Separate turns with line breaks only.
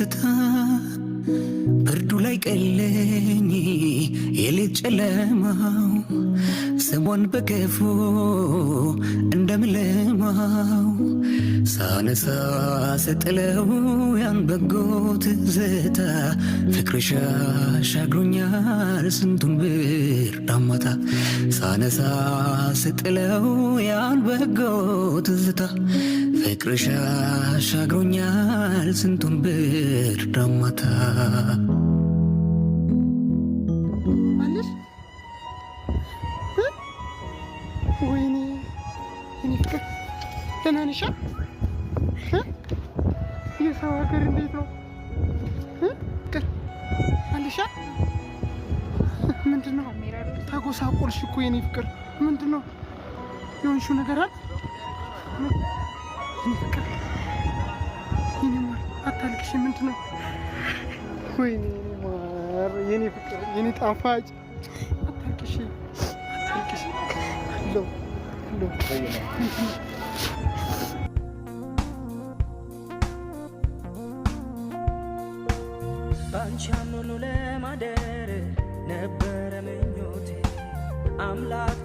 ትዝታ ብርዱ ላይ ቀለኝ የሌት ጨለማው ስሟን በክፉ እንደምለማው ሳነሳ ስጥለው ያን በጎ ትዝታ ፍቅርሽ አሻግሮኛል ስንቱን ብርድ አማታ ሳነሳ ስጥለው ያን በጎ ትዝታ ፍቅርሽ አሻግሮኛል ስንቱን ብርድ አማታ።
አለሽ? ወይኔ የኔ ፍቅር፣ ደህና ነሽ? እ? የሰው ሀገር እንዴት ነው? እ? ፍቅር አለሽ? ምንድን ነው ተጎሳቆልሽ እኮ የኔ ፍቅር። ምንድን ነው የሆንሽው ነገር አለ? የኔ ፍቅር፣ የኔ ማር፣ አታልቅሽ። ምንድን ነው? ወይኔ የኔ ማር፣ የኔ ፍቅር፣ የኔ ጣፋጭ፣ አታልቅሽ፣ አታልቅሽ። አለሁ፣ አለሁ። ምንድን ነው?
ባንቺ አምኖ ለማደር ነበረ ምኞቴ፣ አምላክ